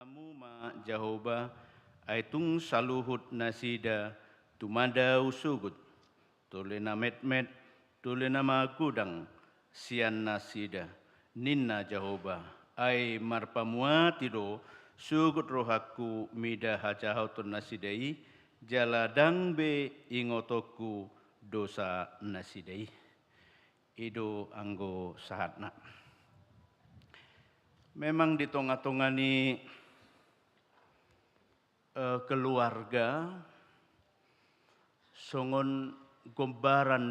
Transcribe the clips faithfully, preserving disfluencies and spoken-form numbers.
Hamu ma Jahowa, ai tung saluhut nasida tumanda husogot. Tole na metmet, tole na magodang, sian nasida, ninna Jahowa. Ai marpamuati do sogot rohangku mida hajahaton nasida i, jala ndang be ingotonku dosa nasida i. I do anggo sahatna. Memang di tonga-tonga ni, eh, keluarga, songon gombaran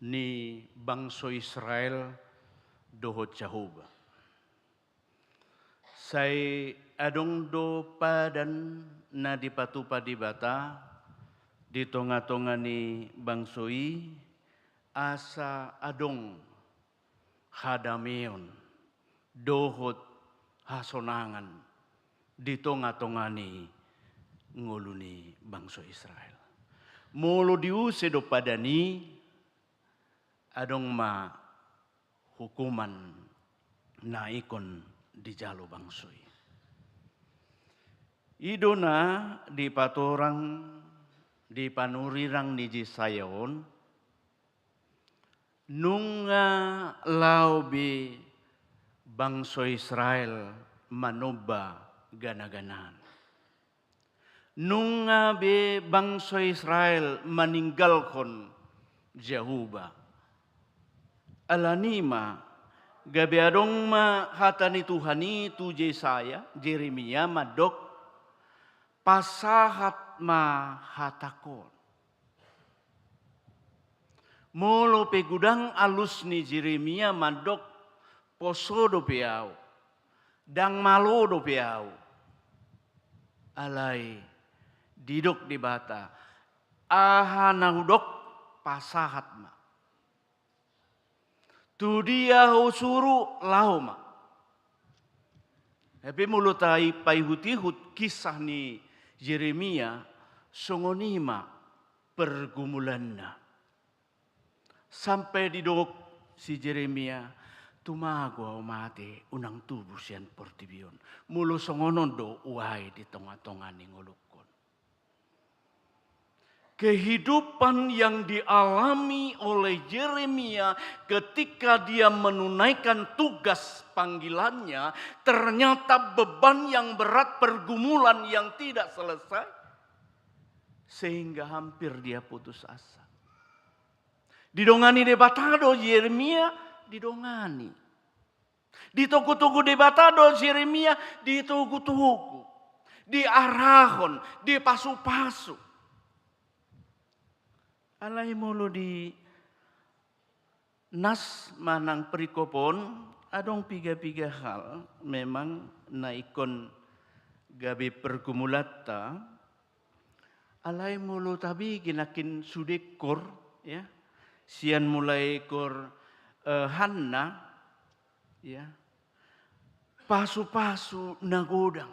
ni bangso Israel dohot Jahowa. Sai adong do padan na dipatupa Debata di tonga-tonga ni bangso i, asa adong hadameon dohot hasonangan di tonga-tonga ni ngolu ni bangso Israel. Molo diuse do padan i, adong ma hukuman na ingkon dijalo bangso i. I do na dipatorang di panurirang ni Jesaya on, nunga laho be bangso Israel manomba gana-ganaan. Nunga be bangso Israel maninggalhon Jahowa. Alani i ma, gabe adong ma hata ni Tuhan i tu Jesaya, Jeremia mandok, pasahat ma hatangkon. Molo pe godang alus ni Jeremia mandok, poso dope ahu, ndang malo dope ahu. Alai didok Debata, aha na hudok pasahat ma. Tu dia husuru laho ma. Tapi molo tapaihut-ihut kisah ni Jeremia, songon i ma pergumulanna. Sampe didok si Jeremia, tumago ahu mate, unang tubu sian portibi on. Molo songon on do uae di tonga-tonga ni ngolungkon. Kehidupan yang dialami oleh Yeremia ketika dia menunaikan tugas panggilannya, ternyata beban yang berat, pergumulan yang tidak selesai, sehingga hampir dia putus asa. Didongani Debata do Yeremia, didongani. Ditogu-togu Debata do Yeremia, ditogu-togu. Diarahon, dipasu-pasu. Alai molo di nas manang perikop on, adong piga-piga hal memang na ingkon gabe pergumulanta. Alai molo tabege nangkin sude kor, ya, sian mulai kor, eh, Hanna, ya, pasu-pasu na godang,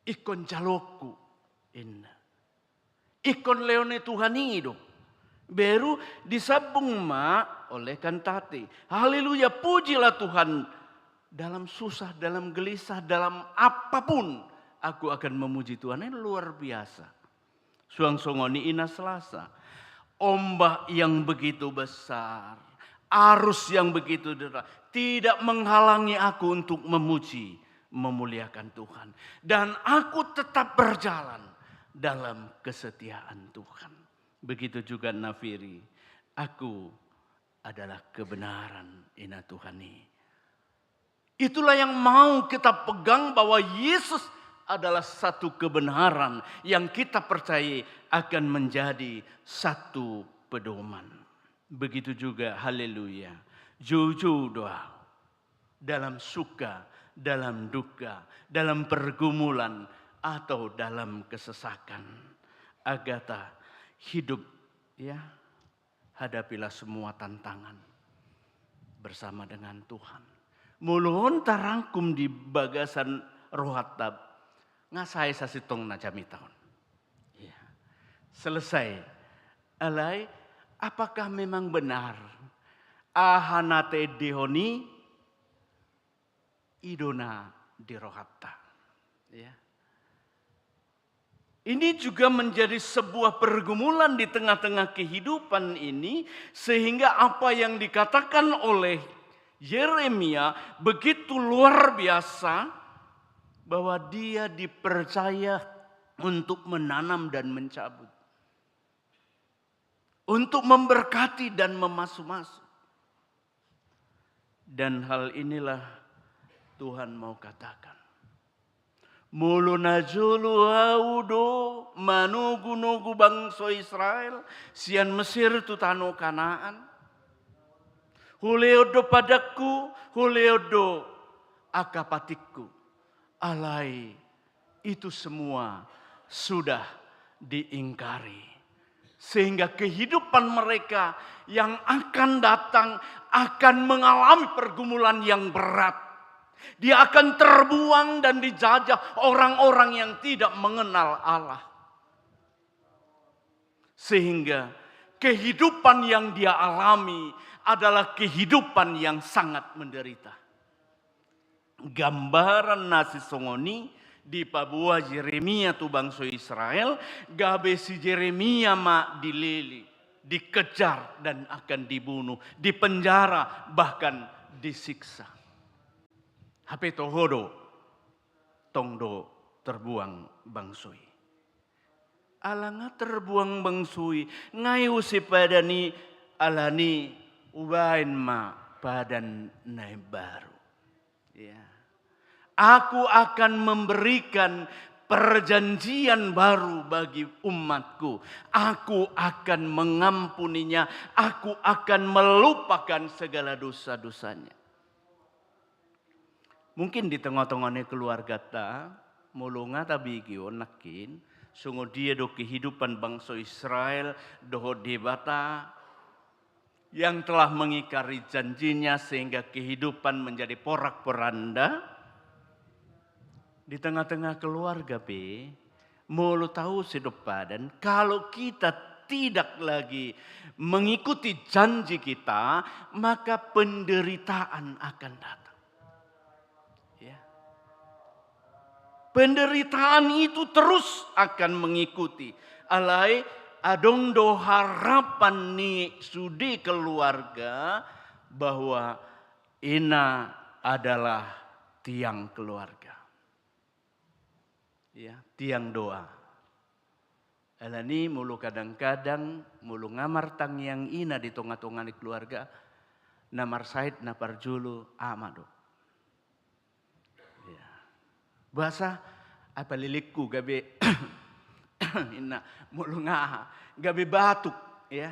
ingkon jaloonku, inna. Ingkon lehon ni Tuhan i do. Baru disambung ma oleh kantate. Haleluya, pujilah Tuhan. Dalam susah, dalam gelisah, dalam apapun, aku akan memuji Tuhan. Ini luar biasa. Suang songon i Ina Selasa. Ombak yang begitu besar, arus yang begitu deras, tidak menghalangi aku untuk memuji, memuliakan Tuhan. Dan aku tetap berjalan dalam kesetiaan Tuhan. Begitu juga Nafiri, aku adalah kebenaran, Ina Tuhan i. Itulah yang mau kita pegang, bahwa Yesus adalah satu kebenaran yang kita percayai akan menjadi satu pedoman. Begitu juga, haleluya, joujou do ahu dalam suka, dalam duka, dalam pergumulan, atau dalam kesesakan. Agata, hidup, ya, hadapilah semua tantangan bersama dengan Tuhan. Molo on tarangkum di bagasan rohanta, nga sae sasintongna jamita on. Iya. Selesai. Alai, apakah memang benar aha na taendehon i, i do na di rohanta. Ya. Ini juga menjadi sebuah pergumulan di tengah-tengah kehidupan ini, sehingga apa yang dikatakan oleh Yeremia begitu luar biasa, bahwa dia dipercaya untuk menanam dan mencabut, untuk memberkati dan memasu-masu. Dan hal inilah Tuhan mau katakan. Molo najolo Ahu do manogu-nogu bangso Israel sian Mesir tu tano Kanaan, hulehon do padangku, hulehon do angka patikku. Alai itu semua sudah diingkari. Sehingga kehidupan mereka yang akan datang akan mengalami pergumulan yang berat. Dia akan terbuang dan dijajah orang-orang yang tidak mengenal Allah. Sehingga kehidupan yang dia alami adalah kehidupan yang sangat menderita. Gambaran na sisongon i dipaboa Yeremia tu bangso Israel, gabe si Yeremia ma dilili, dikejar dan akan dibunuh, dipenjara, bahkan disiksa. Hape toho do, tong do terbuang bangso i. Ala nga terbuang bangso i, nga i use padan i, alani hubaen ma padan na imbaru. Ya. Aku akan memberikan perjanjian baru bagi umatku. Aku akan mengampuninya. Aku akan melupakan segala dosa-dosanya. Mungkin di tengah-tengah ni keluargata, molo nga tabege on nangkin, songon dia do kehidupan bangso Israel dohot Debata yang telah mengingkari janjinya sehingga kehidupan menjadi porak-poranda. Di tengah-tengah keluarga pe, molo tahu sidok padan, kalau kita tidak lagi mengikuti janji kita, maka penderitaan akan datang. Ya. Penderitaan itu terus akan mengikuti. Alai adong do harapan ni sude keluarga bahwa ina adalah tiang keluarga. Ya, tiang doa. Alani molo kadang-kadang, molo nga martangiang ina di tonga-tonga ni keluarga, na marsahit na parjolo ama do. Ya. Boasa, ai palilingku gabe, ina, molo nga, gabe batuk, ya.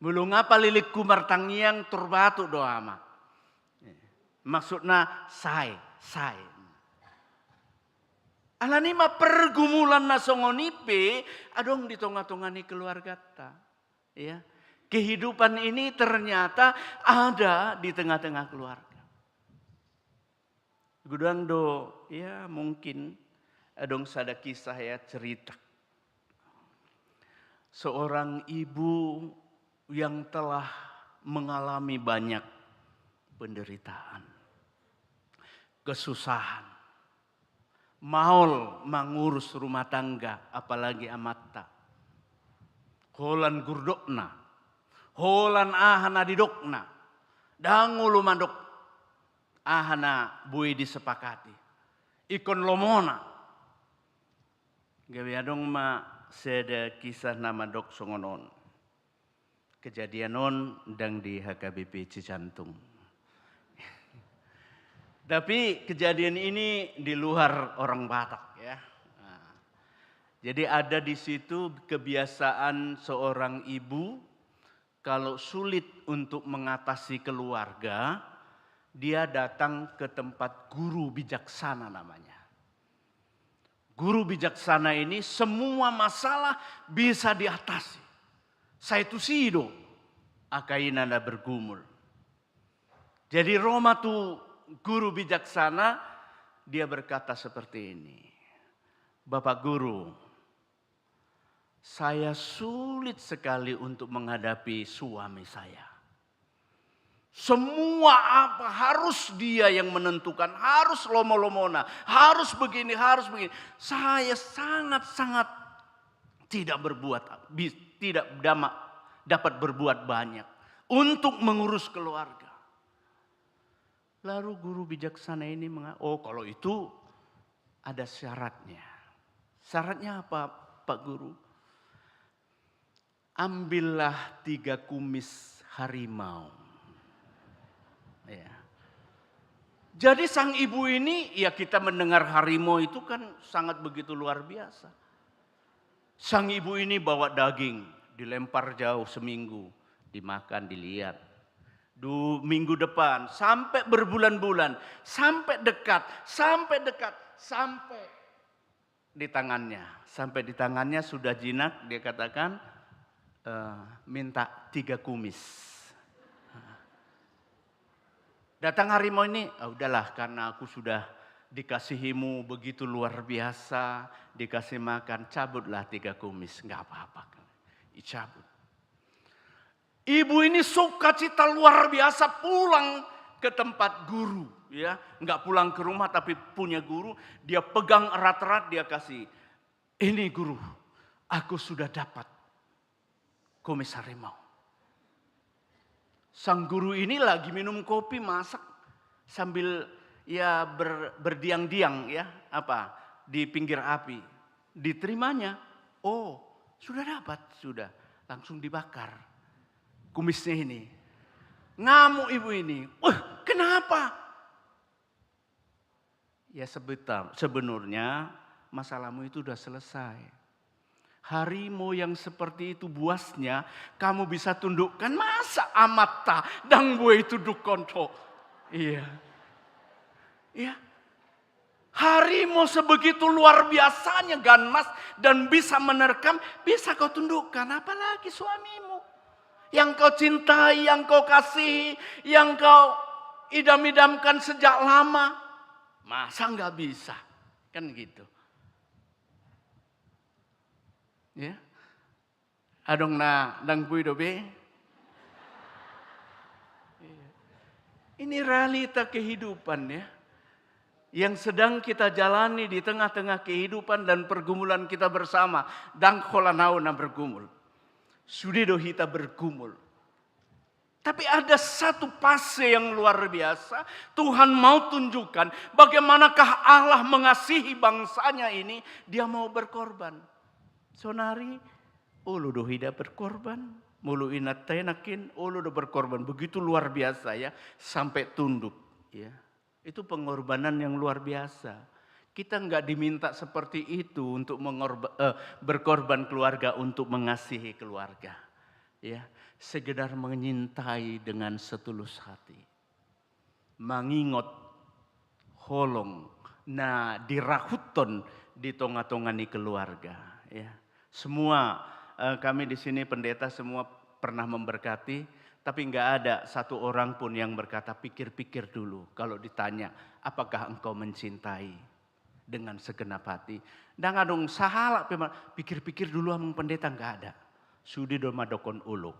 Molo nga palilingku martangiang tor batuk do ama. Maksudna sae, sae. Alani ma pergumulan na songon i pe adong di tonga-tonga ni keluargata. Ya. Kehidupan ini ternyata ada di tengah-tengah keluarga. Godang do, ya, mungkin adong sada kisah, ya, cerita. Seorang ibu yang telah mengalami banyak penderitaan, kesusahan, maol mangurus rumah tangga, apalagi amanta. Holan gurdokna, holan aha na didokna, ndang olo mandok aha na boi disepakati. Ingkon lomona. Gabe adong ma sada kisah na mandok songon on. Kejadian on ndang di H K B P Cijantung. Tapi kejadian ini di luar orang Batak, ya. Nah, jadi ada di situ kebiasaan seorang ibu, kalau sulit untuk mengatasi keluarga, dia datang ke tempat guru bijaksana namanya. Guru bijaksana ini semua masalah bisa diatasi. Sai tusi do angka ina na bergumul. Jadi ro ma tu guru bijaksana, dia berkata seperti ini, "Bapak Guru, saya sulit sekali untuk menghadapi suami saya. Semua apa harus dia yang menentukan, harus lomo-lomona, harus begini, harus begini. Saya sangat-sangat tidak berbuat, bi-, tidak dama-, dapat berbuat banyak untuk mengurus keluarga. Lalu guru bijaksana ini menga-, "Oh, kalau itu ada syaratnya." "Syaratnya apa, Pak Guru?" "Ambillah tiga kumis harimau." Ya. Jadi sang ibu ini, ya, kita mendengar harimau itu kan sangat begitu luar biasa. Sang ibu ini bawa daging, dilempar jauh seminggu, dimakan, dilihat. Du-, minggu depan, sampai berbulan-bulan, sampai dekat, sampai dekat, sampai di tangannya. Sampai di tangannya sudah jinak, dia katakan, eh, "Minta tiga kumis." Datang harimau ini, "Ah, udahlah, karena aku sudah dikasihimu begitu luar biasa, dikasih makan, cabutlah tiga kumis, nggak apa-apa." Dicabut. Ibu ini sukacita luar biasa pulang ke tempat guru, ya. Nggak pulang ke rumah, tapi punya guru, dia pegang erat-erat, dia kasih, "Ini, Guru, aku sudah dapat kumis harimau." Sang guru ini lagi minum kopi, masak, sambil, ya, ber-, berdiang-diang, ya, apa, di pinggir api. Diterimanya, "Oh, sudah dapat, sudah." Langsung dibakar kumisnya ini. Ngamuk ibu ini. "Wah, kenapa?" "Ya, sebentar, sebenarnya masalahmu itu udah selesai. Harimau yang seperti itu buasnya kamu bisa tundukkan, masa amanta ndang boi tundukkon ho?" Iya. Iya. Harimau sebegitu luar biasanya ganas dan bisa menerkam, bisa kau tundukkan, apalagi suamimu yang kau cintai, yang kau kasihi, yang kau idam-idamkan sejak lama. Masa nggak bisa? Kan gitu. Ya. Adong na ndang boi dope? Iya. Ini realita kehidupan, ya. Yang sedang kita jalani di tengah-tengah kehidupan dan pergumulan kita bersama. Ndang holan ahu na bergumul. Sude do hita bergumul. Tapi ada satu fase yang luar biasa, Tuhan mau tunjukkan bagaimanakah Allah mengasihi bangsanya ini, dia mau berkorban. Sonari, olo do hita berkorban, molo inanta i nangkin, olo do berkorban. Begitu luar biasa, ya, sampai tunduk, ya. Itu pengorbanan yang luar biasa. Kita nggak diminta seperti itu untuk mengorba-, eh, berkorban keluarga untuk mengasihi keluarga. Ya, sekedar menyintai dengan setulus hati. Mangingot holong na dirahuthon di tonga-tonga ni keluarga. Ya. Semua, eh, kami di sini pendeta semua pernah memberkati, tapi nggak ada satu orang pun yang berkata, "Pikir-pikir dulu kalau ditanya, apakah engkau mencintai dengan segenap hati?" Ndang adong sahalak pe ma-, "Pikir-pikir dulu, Amang Pendeta," nggak ada. Sude do mandok olo.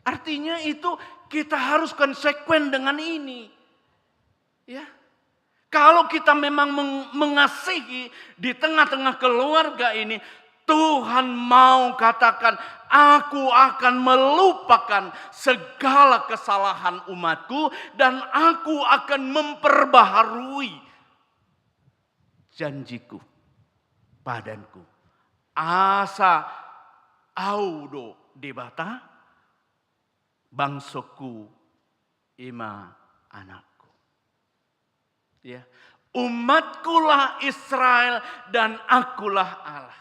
Artinya itu kita harus konsekuen dengan ini. Ya. Kalau kita memang meng-, mengasihi di tengah-tengah keluarga ini, Tuhan mau katakan, "Aku akan melupakan segala kesalahan umatku dan aku akan memperbaharui janjiku, padanku. Asa Au do Debata, bangsongku i ma anakku." Ya. "Umatkulah Israel dan Akulah Allah."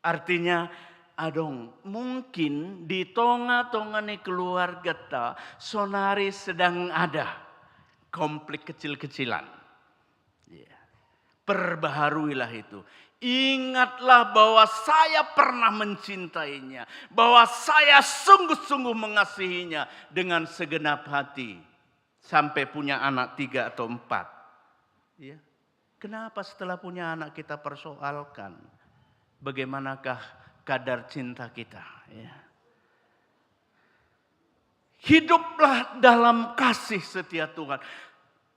Artinya, adong, mungkin di tonga-tonga ni keluargata sonari sedang ada konflik kecil-kecilan. Ya. Perbaharuilah itu. Ingatlah bahwa saya pernah mencintainya, bahwa saya sungguh-sungguh mengasihinya dengan segenap hati, sampai punya anak tiga atau empat. Ya. Kenapa setelah punya anak kita persoalkan bagaimanakah kadar cinta kita? Ya. Hiduplah dalam kasih setia Tuhan.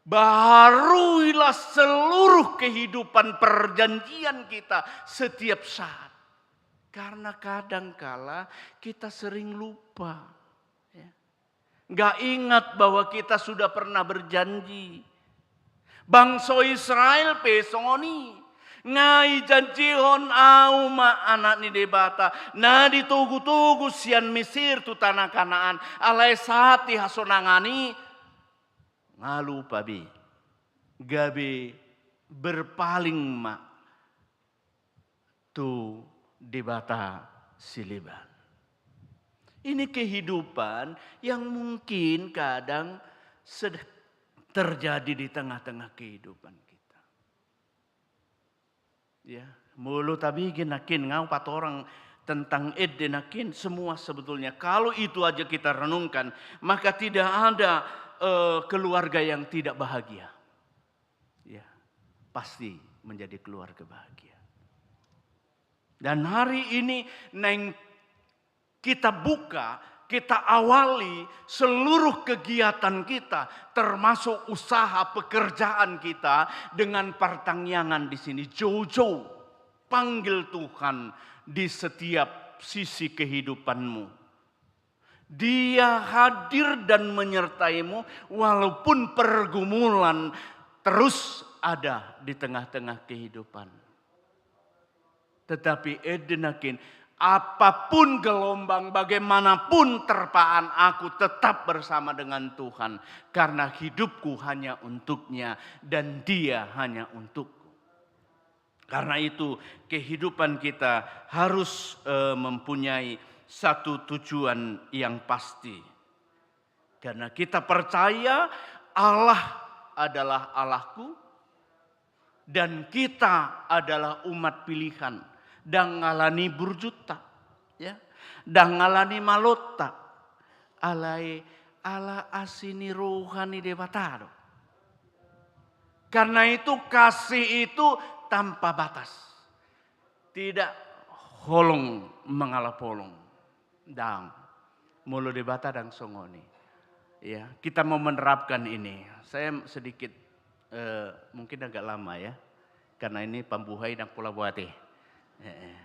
Baharuilah seluruh kehidupan perjanjian kita setiap saat. Karena kadangkala kita sering lupa. Ya. Nggak ingat bahwa kita sudah pernah berjanji. Bangso Israel pe songon i. Nga ijanjihon au ma anak ni Debata, na ditogu-togu sian Mesir tu tanah Kanaan, alai sahat di hasonangan i, nga lupa be, gabe berpaling ma tu debata sileban. Ini kehidupan yang mungkin kadang sed-, terjadi di tengah-tengah kehidupan kita. Ya, molo tabege nangkin, nga hupatorang tentang ende nangkin, semua sebetulnya kalau itu aja kita renungkan, maka tidak ada, eh, keluarga yang tidak bahagia. Ya, pasti menjadi keluarga bahagia. Dan hari ini naeng kita buka, kita awali seluruh kegiatan kita, termasuk usaha pekerjaan kita, dengan partangiangan di sini. Joujou, panggil Tuhan di setiap sisi kehidupanmu. Dia hadir dan menyertaimu walaupun pergumulan terus ada di tengah-tengah kehidupan. Tetapi ende nangkin, apapun gelombang, bagaimanapun terpaan, aku tetap bersama dengan Tuhan. Karena hidupku hanya untuk-Nya dan Dia hanya untukku. Karena itu, kehidupan kita harus, eh, mempunyai satu tujuan yang pasti. Karena kita percaya Allah adalah Allahku, dan kita adalah umat pilihan. Ndang ala ni burjunta, ya. Ndang ala ni malonta. Alai ala asi ni roha ni Debata do. Karena itu, kasih itu tanpa batas. Tidak holong mangalap holong. Ndang. Molo Debata ndang songon i. Ya, kita mau menerapkan ini. Saya sedikit, eh, mungkin agak lama ya. Karena ini pambuhai ndang pola buat, eh. Eh, eh.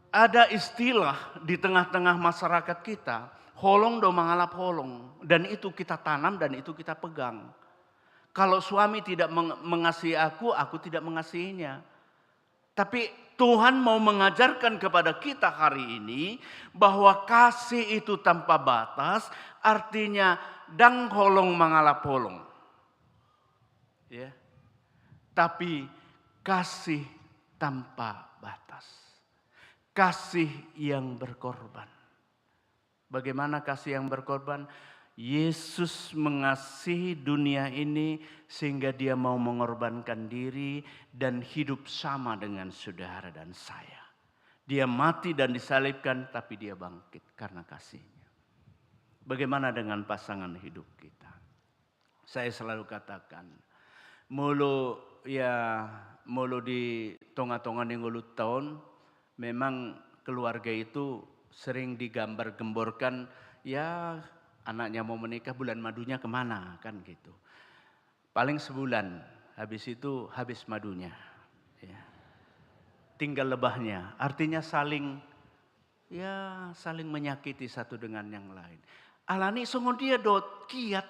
Ada istilah di tengah-tengah masyarakat kita, holong do mangalap holong. Dan itu kita tanam dan itu kita pegang. Kalau suami tidak meng-, mengasihi aku, aku tidak mengasihinya. Tapi Tuhan mau mengajarkan kepada kita hari ini bahwa kasih itu tanpa batas, artinya ndang holong mangalap holong. Ya. Tapi kasih tanpa batas. Kasih yang berkorban. Bagaimana kasih yang berkorban? Yesus mengasihi dunia ini sehingga Dia mau mengorbankan diri dan hidup sama dengan saudara dan saya. Dia mati dan disalibkan, tapi Dia bangkit karena kasih-Nya. Bagaimana dengan pasangan hidup kita? Saya selalu katakan, molo, ya, molo di tonga-tonga ni ngolunta on, memang keluarga itu sering digambar-gemborkan, ya, anaknya mau menikah, bulan madunya kemana, kan gitu. Paling sebulan, habis itu habis madunya. Ya. Tinggal lebahnya, artinya saling, ya, saling menyakiti satu dengan yang lain. Alani songon dia dohot kiat,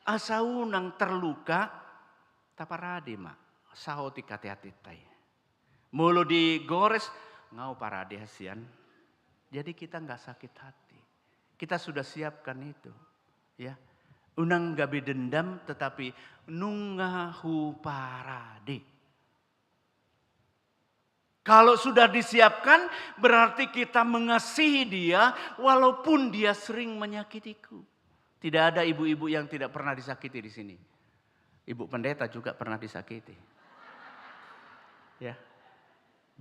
asa unang terluka, taparade ma, saotik ateateta i. Molo digores, nga huparade hasian. Jadi kita nggak sakit hati. Kita sudah siapkan itu. Ya. Unang gabe dendam, tetapi nunga huparade. Kalau sudah disiapkan, berarti kita mengasihi dia, walaupun dia sering menyakitiku. Tidak ada ibu-ibu yang tidak pernah disakiti di sini. Ibu pendeta juga pernah disakiti. Ya.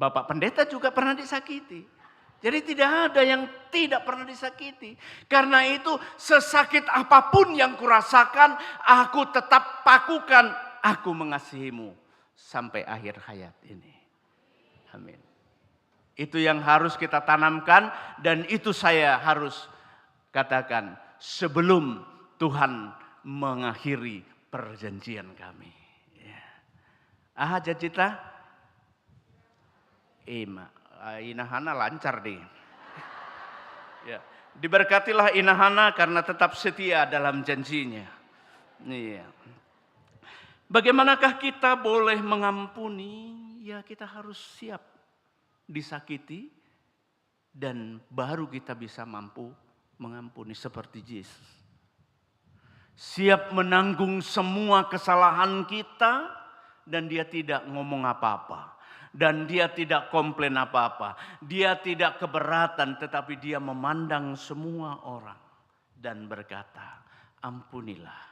Bapak pendeta juga pernah disakiti. Jadi tidak ada yang tidak pernah disakiti. Karena itu, sesakit apapun yang kurasakan, aku tetap pakukan, aku mengasihimu sampai akhir hayat ini. Amin. Itu yang harus kita tanamkan dan itu saya harus Katakan, sebelum Tuhan mengakhiri perjanjian kami. Ya. Aha janjita? Ima, ah, inahana lancar deh. Ya. Diberkatilah inahana karena tetap setia dalam janjinya. Iya. Bagaimanakah kita boleh mengampuni? Ya, kita harus siap disakiti dan baru kita bisa mampu mengampuni seperti Yesus. Siap menanggung semua kesalahan kita dan dia tidak ngomong apa-apa. Dan dia tidak komplain apa-apa. Dia tidak keberatan, tetapi dia memandang semua orang dan berkata, "Ampunilah,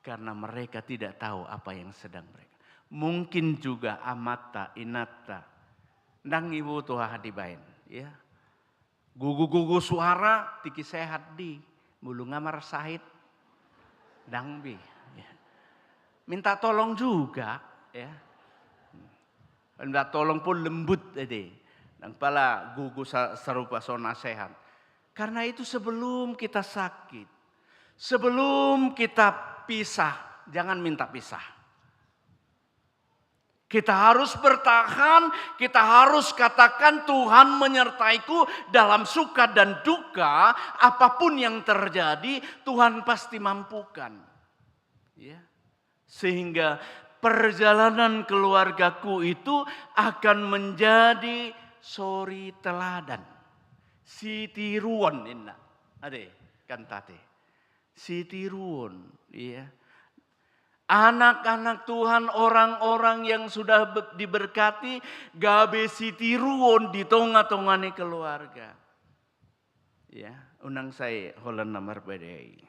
karena mereka tidak tahu apa yang sedang mereka." Mungkin juga amanta, inanta, ndang iboto aha dibaen, ya. Gogo-gogo suara, tingki sehat di, molo nga marsahit, ndang be, ya. Minta tolong juga, ya. Minta tolong pun lembut ede. Ndang pala gogo sa-, sarupa so na sehat. Karena itu sebelum kita sakit, sebelum kita pisah, jangan minta pisah. Kita harus bertahan, kita harus katakan, "Tuhan menyertaiku dalam suka dan duka, apapun yang terjadi, Tuhan pasti mampukan." Ya. Sehingga perjalanan keluargaku itu akan menjadi sori teladan. Sitiruon ninna. Ade, kantate. Sitiruon, iya. Anak-anak Tuhan, orang-orang yang sudah be-, diberkati, gabe sitiruon di tonga-tonga ni keluarga. Ya, unang sai holan na marbadai.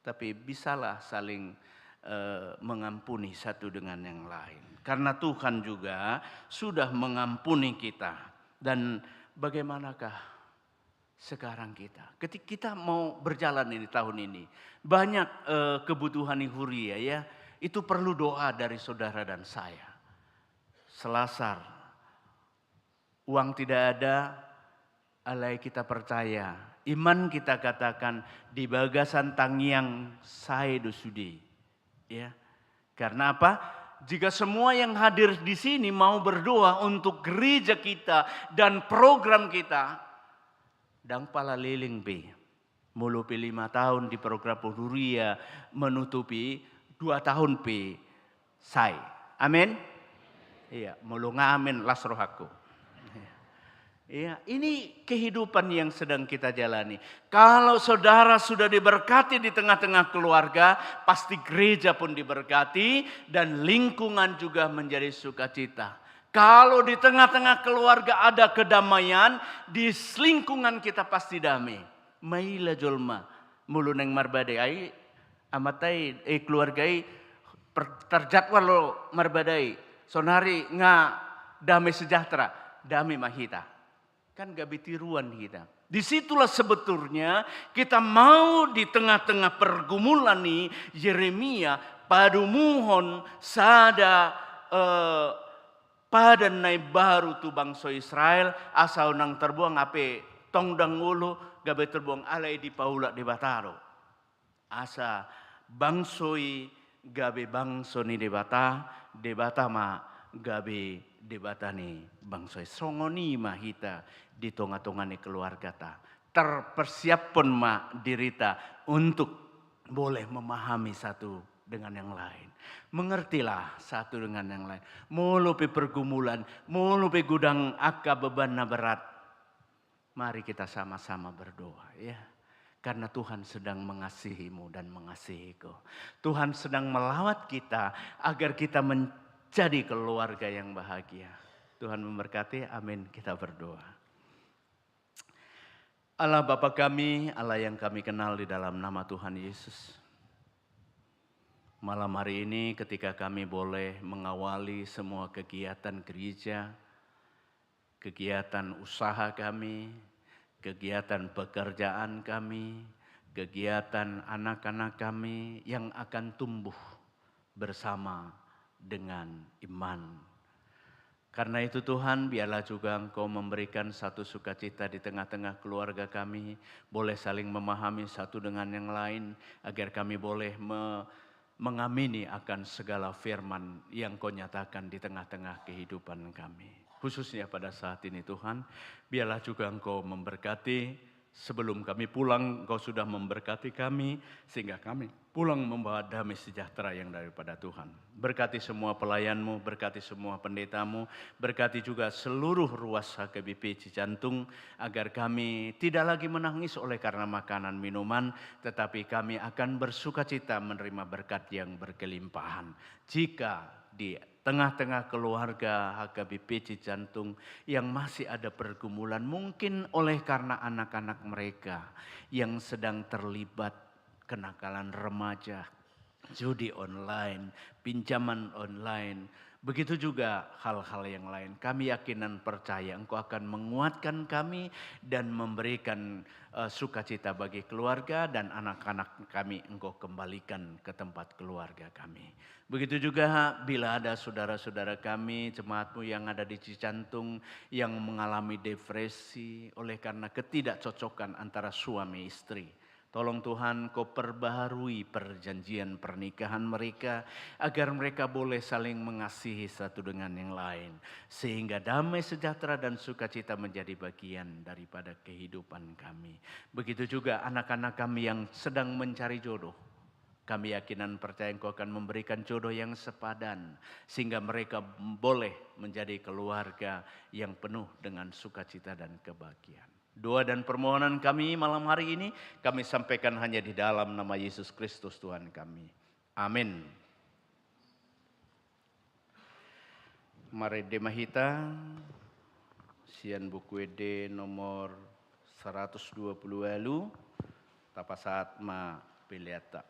Tapi bisalah saling, eh, mengampuni satu dengan yang lain. Karena Tuhan juga sudah mengampuni kita. Dan bagaimanakah sekarang kita? Ketika kita mau berjalan ini tahun ini, banyak, eh, kebutuhan di huria, ya. Itu perlu doa dari saudara dan saya. Selasar, uang tidak ada, alai kita percaya. Iman kita katakan, di bagasan tangiang sae do sude. Ya. Karena apa? Jika semua yang hadir di sini mau berdoa untuk gereja kita dan program kita, ndang pala leleng pe. Molo pe lima tahun di program huria menutupi, dua tahun pe sae. Amin? Iya, molo nga amin, las rohangku. Iya, ini kehidupan yang sedang kita jalani. Kalau saudara sudah diberkati di tengah-tengah keluarga, pasti gereja pun diberkati dan lingkungan juga menjadi sukacita. Kalau di tengah-tengah keluarga ada kedamaian, di lingkungan kita pasti damai. Maila jolma, molo naeng marbadai, amanta i, eh, keluarga i, per-, terjadwal lo marbadai. Sonari nga damai sejahtera, damai ma hita. Kan gabe tiruan hita. Disitulah sebetulnya kita mau di tengah-tengah pergumulan ni Yeremia, padomuhon sada, eh, padan na imbaru tu bangso Israel, asa unang tarbuang, hape tong ndang olo gabe tarbuang, alai dipaulak Debata do. Asa bangso i gabe bangso ni Debata, Debata ma gabe Debata ni bangso i. Songon i ma hita di tonga-tonga ni keluargata. Terpersiapkan ma dirita untuk boleh memahami satu dengan yang lain. Mengertilah satu dengan yang lain. Molo pe pergumulan, molo pe godang angka beban na berat, mari kita sama-sama berdoa, ya. Karena Tuhan sedang mengasihimu dan mengasihiku. Tuhan sedang melawat kita agar kita menjadi keluarga yang bahagia. Tuhan memberkati. Amin. Kita berdoa. Allah Bapa kami, Allah yang kami kenal di dalam nama Tuhan Yesus. Malam hari ini ketika kami boleh mengawali semua kegiatan gereja, kegiatan usaha kami, kegiatan pekerjaan kami, kegiatan anak-anak kami yang akan tumbuh bersama dengan iman. Karena itu Tuhan, biarlah juga Engkau memberikan satu sukacita di tengah-tengah keluarga kami, boleh saling memahami satu dengan yang lain, agar kami boleh me-, mengamini akan segala firman yang Kau nyatakan di tengah-tengah kehidupan kami. Khususnya pada saat ini Tuhan, biarlah juga Engkau memberkati. Sebelum kami pulang, Engkau sudah memberkati kami, sehingga kami pulang membawa damai sejahtera yang daripada Tuhan. Berkati semua pelayan-Mu, berkati semua pendeta-Mu, berkati juga seluruh ruas H K B P Cijantung, agar kami tidak lagi menangis oleh karena makanan minuman, tetapi kami akan bersukacita menerima berkat yang berkelimpahan. Jika di tengah-tengah keluarga H K B P Cijantung yang masih ada pergumulan, mungkin oleh karena anak-anak mereka yang sedang terlibat kenakalan remaja, judi online, pinjaman online, begitu juga hal-hal yang lain. Kami yakin dan percaya Engkau akan menguatkan kami dan memberikan, eh, sukacita bagi keluarga dan anak-anak kami Engkau kembalikan ke tempat keluarga kami. Begitu juga bila ada saudara-saudara kami, jemaat-Mu yang ada di Cijantung, yang mengalami depresi oleh karena ketidakcocokan antara suami istri. Tolong Tuhan, Kau perbaharui perjanjian pernikahan mereka, agar mereka boleh saling mengasihi satu dengan yang lain, sehingga damai sejahtera dan sukacita menjadi bagian daripada kehidupan kami. Begitu juga anak-anak kami yang sedang mencari jodoh. Kami yakin dan percaya Engkau akan memberikan jodoh yang sepadan, sehingga mereka boleh menjadi keluarga yang penuh dengan sukacita dan kebahagiaan. Doa dan permohonan kami malam hari ini, kami sampaikan hanya di dalam nama Yesus Kristus Tuhan kami. Amin. Marende ma hita sian Buku Ende nomor saratus dua pulu ualu, tapasahat ma peleanta.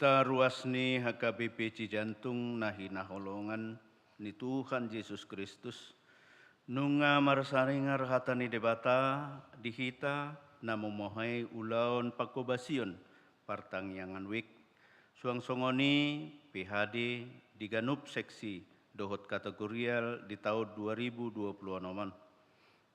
Ruas ni H K B P Cijantung na hinaholongan ni Tuhan Jesus Kristus, nunga marsaringar hata ni Debata di hita na mamboan ulaon panghobasion partangiangan wijk, suang songon i P H D di ganup seksi dohot kategorial di taon dua ribu dua puluh onom on.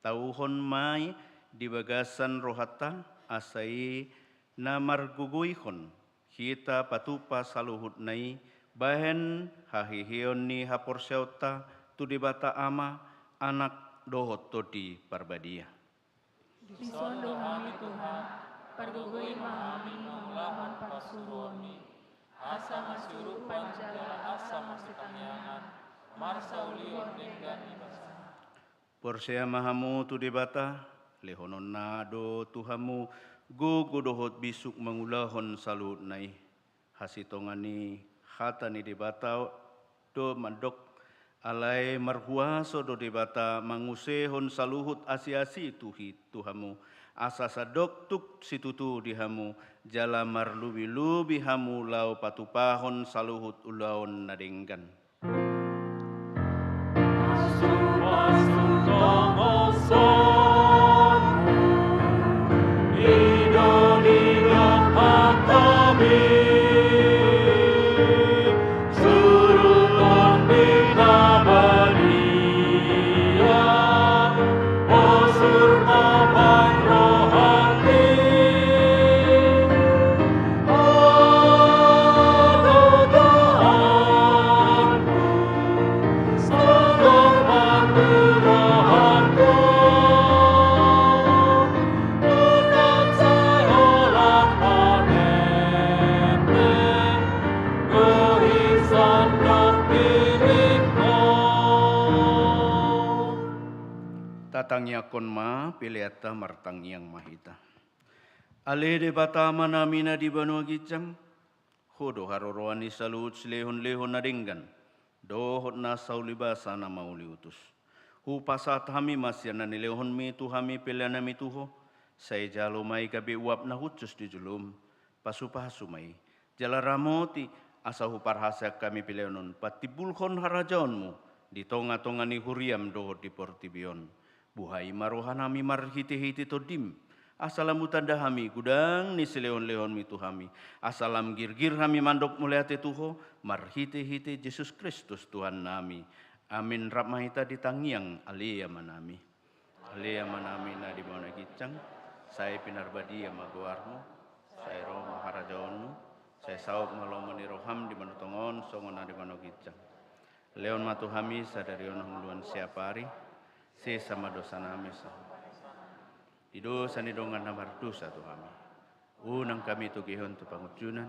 Tauhon ma i di bagasan rohanta, asa i na margogoihon hita patupa saluhutna i bahen haheheon ni haporseaonta tu Debata Ama, Anak dohot Tondi Parbadia. Dison do hami Tuhan, pargogoi ma hami mangulahon parsuruonmi, asa masiurupan jala asa masitangiangan, marsaulion denggan ni basa. Porsea ma hamu tu Debata, lehononna do tu hamu gogo dohot bisuk mangulahon saluhutna i. Hasintongan ni hata ni Debata do mandok, alai marhuaso do Debata mangusehon saluhut asiasi tu hi-, tu hamu, asa sandok tuk situtu di hamu, jala marlobilobi hamu laho patupahon saluhut ulaon na denggan. Tatangiangkon ma peleanta, martangiang ma hita. Ale Debata Amanami na di banua ginjang, Ho do haroroan ni saluhut silehonlehon na denggan dohot na sauli basa na mauliutus. Hupasahat hami ma sian na nilehonmi tu hami peleanami tu Ho, sai jalo ma i gabe uap na hushus di jolom. Pasupasu ma i, jala ramoti, asa huparhaseang hami pelean on patimbulhon harajaonmu di tongatonga ni huriam dohot di portibi on. Buhai ma rohanami marhitehite Tondim, asa lam hutanda hami godang ni silehonlehonmi tu hami, asa lam girgir hami mandok mauliate tu Ho, marhitehite Jesus Kristus Tuhannami. Amin. Rap ma hita di tangiang Ale Amanami. Ale Amanami na di banua ginjang, sai pinarbadia ma goarmu, sai ro ma harajaonmu, sai saut ma lomo ni roham di banua tonga on songon na di banua ginjang. Lehon ma tu hami sadari on hangoluan siapari, sesa ma dosanami songon di dosa ni dongan na mardosa tu hami. Unang hami togihon tu pangunjunan,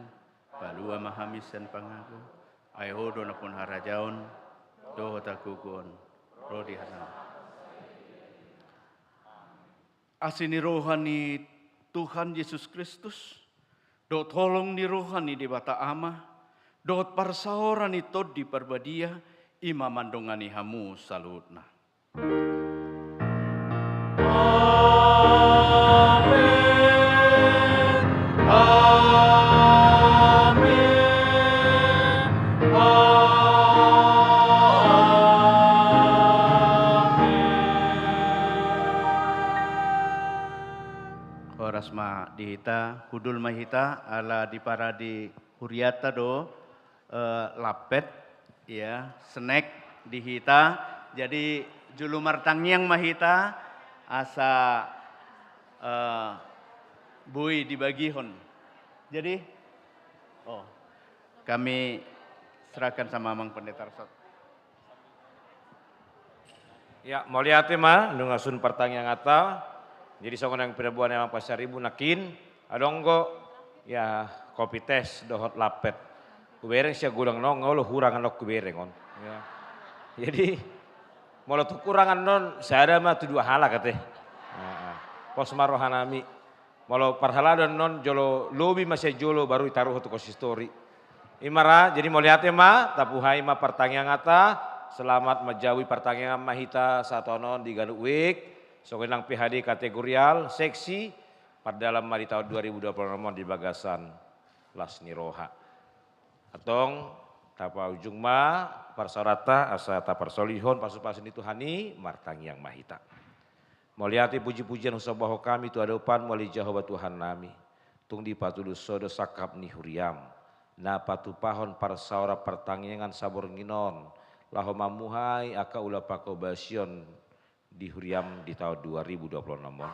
palua ma hami sian pangago, ai Ho do nampuna harajaon dohot hagogoon, ro di hita. Asi ni roha ni Tuhan Jesus Kristus, dohot holong ni roha ni Debata Ama, dohot parsaoran ni Tondi Parbadia, i ma mandongani hamu saluhutna. Amen. Amen. Amen. Horas ma di hita, hundul ma hita, ala di parade hurianta do, eh, lampet, ya, snack di hita. Jadi, jolo martangiang ma hita, asa, eh, boi dibagihon. Jadi, oh, kami serahkan sama Amang Pendeta Resort. Ya, mauliate ma, nunga sun partangianganta. Jadi, songon na pinaboa ni Amang Pasaribu nangkin, adong do, ya, kopi tes dohot lampet. Hubereng sian godang na on, nga olo hurang annon hubereng on. Ya. Jadi, molo tung hurang annon, sada ma tu dua halak ate. Heeh. Pos ma rohanami. Molo parhalado annon jolo lobi ma sian jolo baru ditaruhon tu konsistori. I ma ra, jadi mauliate ma, tabuhai ma partangianganta, selamat manjabu partangiangan ma hita sahat on di ganup wijk, songon i nang P H D kategorial, seksi, pardalan ma di taon dua ribu dua puluh onom on di bagasan las ni roha. Antong, tapaujung ma parsaoranta asa taparsaulihon pasupasu ni Tuhan i, martangiang ma hita. Mauliate pujipujian husombahon hami tu adopanmu ale Jahowa Tuhannami. Tung dipatulus Ho do sangkap ni huriam, na patupahon parsaoran partangiangan saborngin on, laho mamuhai angka ula pangkobasion di huriam di taon dua ribu dua puluh enam on.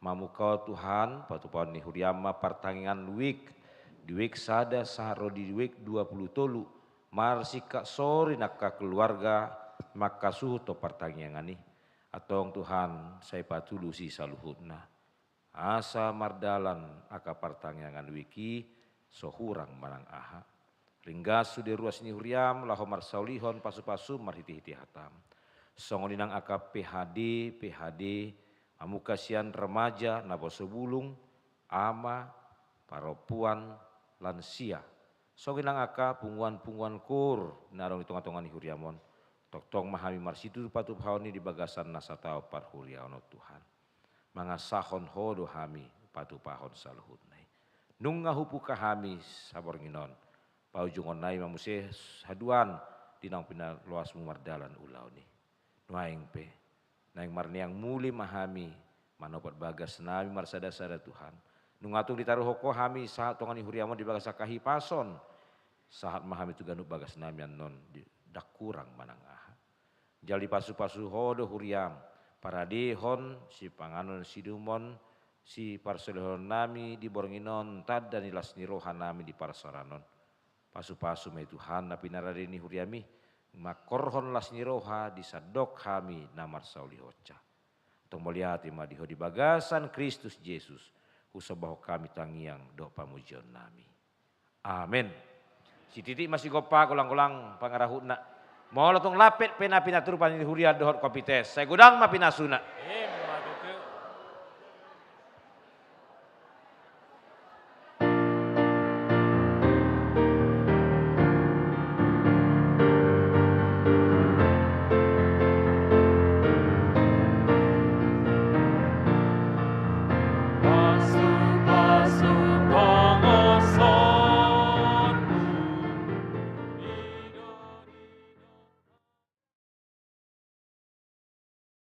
Mamungka Tuhan, patupahon ni huriam ma partangiangan wijk, di wijk sada sahat ro di wijk dua puluh tolu, marsingkat sori nangka keluarga mangkasuhut tu partangiangan i. Antong Tuhan, sai patulusi saluhutna. Asa mardalan angka partangiangan wijk i, so hurang manang aha. Ringgas sude ruas ni huriam laho marsaulihon pasupasu marhitehite hatam. Songon i nang angka P H D, P H D, mamungka sian remaja, naposo bulung, ama, parompuan, lansia. Songon i nang angka punguan-punguan koor na adong di tonga-tonga ni huriam on. Tongtong ma hami marsitutu patupahon i di bagasan na sataon parhuriaon on Tuhan. Mangasahon Ho do hami patupahon saluhutna i. Nunga hubuka hami saborngin on, paujungon nai ma muse haduan di naung pinaloasmu mardalan ulaon i. Nuaeng pe, naeng marneang muli ma hami, manopot bagasnami marsada-sada Tuhan. Nunga tung ditaruhon Ho hami sahat tonga ni huriam on di bagasan hahipason, sahat ma hami tu ganup bagasnami annon di, ndang hurang manang aha. Jala dipasupasu Ho do huriam, paradehon sipanganon, siinumon, siparsaulihononnami di borngin on tanda ni las ni rohanami di parsaoran on. Pasupasu ma i Tuhan na pinarade ni huriam i, mangkorhon las ni roha di sandok hami na marsaulihonsa. Antong mauliate ma di Ho di bagasan Kristus Jesus, husombahon hami tangiang dohot pamujionnami. Amen. Sititik ma sigompa, golang-golang pangarahutna. Molo tung lampet pe na pinaturupan ni huria dohot kopi tes, sai godang ma pinasuna.